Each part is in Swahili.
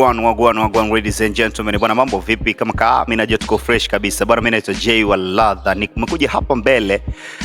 Wagwan wagwan, ladies and gentlemen, bwana, mambo vipi? Kama kaa, mimi najua tuko fresh kabisa bwana. Mimi naitwa Jay wa Ladha, nimekuja hapa mbele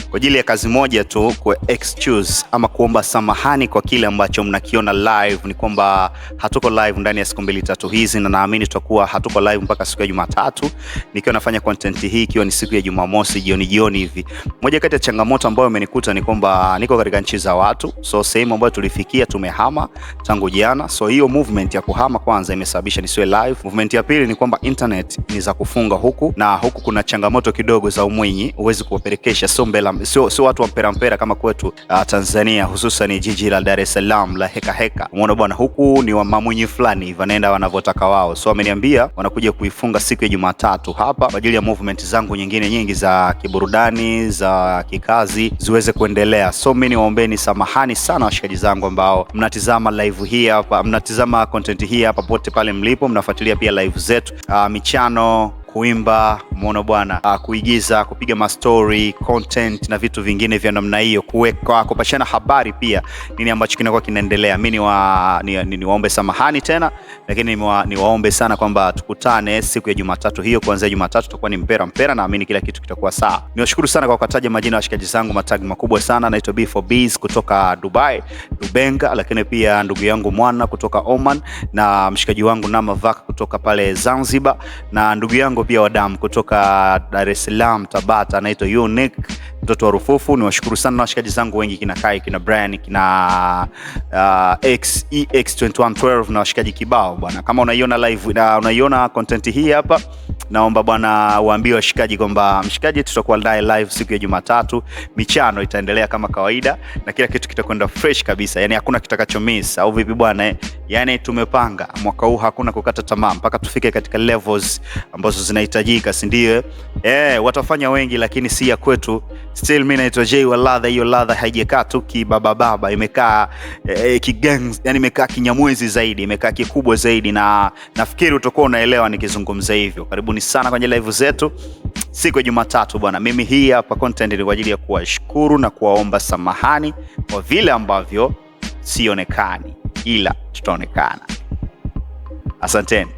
kwa ajili ya kazi moja tu, ku excuse ama kuomba samahani kwa kile ambacho mnakiona live. Ni kwamba hatuko live ndani ya siku mbili tatu hizi, na naamini tutakuwa hatuko live mpaka siku ya Jumatatu, nikiwa nafanya content hii ikiwa ni siku ya Jumamosi jioni jioni hivi. Moja kati ya changamoto ambayo imenikuta ni kwamba niko katika nchi za watu, so sehemu ambayo tulifikia tumehama tangu jana, so hiyo movement ya kuhama kwanza imesababisha nisiwe live. Movement ya pili ni kwamba internet ni za kufunga huku na huku, kuna changamoto kidogo za umwinyi, huwezi kuwapelekesha, sio mbela, sio watu wa mpera mpera kama kwetu Tanzania, hususan jiji la Dar es Salaam la heka heka. Umeona bwana, huku ni wa mamwinyi fulani hivi wanaenda wanavyotaka wao, so wameniambia wanakuja kuifunga siku ya Jumatatu hapa kwa ajili ya movement zangu nyingine nyingi za kiburudani za kikazi ziweze kuendelea. So mimi niwaombeni samahani sana washikaji zangu ambao mnatizama live hii hapa, mnatizama content hii hapa popote pale mlipo, mnafuatilia pia live zetu, michano, kuimba, umeona bwana, kuigiza, kupiga mastori, content na vitu vingine vya namna hiyo, kuweka kupashana habari pia nini ambacho kinakuwa kinaendelea. Mimi niwaombe samahani tena, lakini niwaombe sana kwamba tukutane siku ya Jumatatu hiyo. Kuanzia Jumatatu tutakuwa ni mpera mpera, naamini kila kitu kitakuwa sawa. Niwashukuru sana kwa kutaja majina ya washikaji zangu, matagi makubwa sana. Naitwa B4Bs kutoka Dubai, Dubenga, lakini pia ndugu yangu Mwana kutoka Oman na mshikaji wangu Namavak kutoka pale Zanzibar na ndugu yangu pia wa damu kutoka Dar es Salaam Tabata, anaitwa Unique mtoto wa Rufufu. Niwashukuru sana na washikaji zangu wengi kina Kai, kina Brian, kina X EX2112 na washikaji kibao bwana. Kama unaiona live na unaiona content hii hapa, naomba bwana uambie washikaji kwamba mshikaji tutakuwa naye live siku ya Jumatatu, michano itaendelea kama kawaida na kila kitu kitakwenda fresh kabisa, yani hakuna kitakacho miss au vipi bwana eh? Yani tumepanga mwaka huu hakuna kukata tamaa mpaka tufike katika levels ambazo zinahitajika, si ndio? Watafanya wengi lakini si ya kwetu. Still mimi naitwa Jay wa Ladha. Hiyo ladha haijakaa tu kibabababa, imekaa kigang, yani imekaa kinyamwezi zaidi, imekaa kikubwa zaidi, na nafikiri utakuwa unaelewa nikizungumza hivyo. Karibuni sana kwenye live zetu siku ya Jumatatu bwana. Mimi hii hapa content ni kwa ajili ya kuwashukuru na kuwaomba samahani kwa vile ambavyo sionekani, ila tutaonekana. Asanteni.